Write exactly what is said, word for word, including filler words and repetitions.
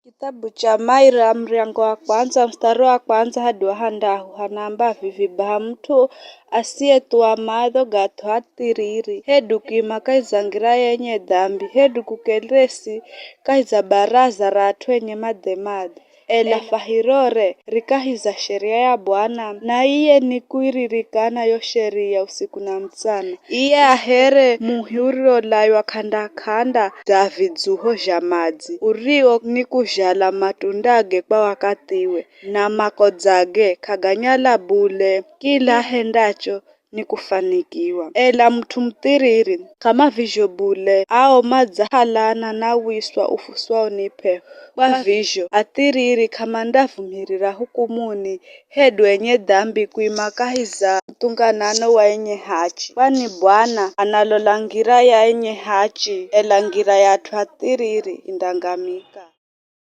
Kithabu cha Maira, muryango wa kwandza, mustari wa kwandza hadi wa handahu, hanaamba vivi: Baha mut'u asiyethuwa matho ga at'u athiriri, hedu kuima kahi za ngira yenye dhambi, hedu kukelesi kahi za baraza ra at'u enye madhe-madhe. Ela fwahirore ri kahi za sheria ya Bwana, na iye ni kuiririkana yo sheria usiku na mutsana. Iye a here muhi uriwolaywa k'anda-k'anda dza vidzuho zha madzi, uriwo ni kuzhala matundage kwa wakathiwe, na makodzage k'aganyala bule. Kila ahendacho ni kufanikiwa. Ela mut'u muthiriri k'ama vizho bule, ao madzahalana na wiswa ufuswao ni p'eho. Kwa vizho, athiriri k'amandavumirira hukumuni, hedu enye dhambi kuima kahi za muthunganano wa enye hachi. Kwani Bwana analola ngira ya enye hachi, ela ngira ya at'u athiriri indangamika.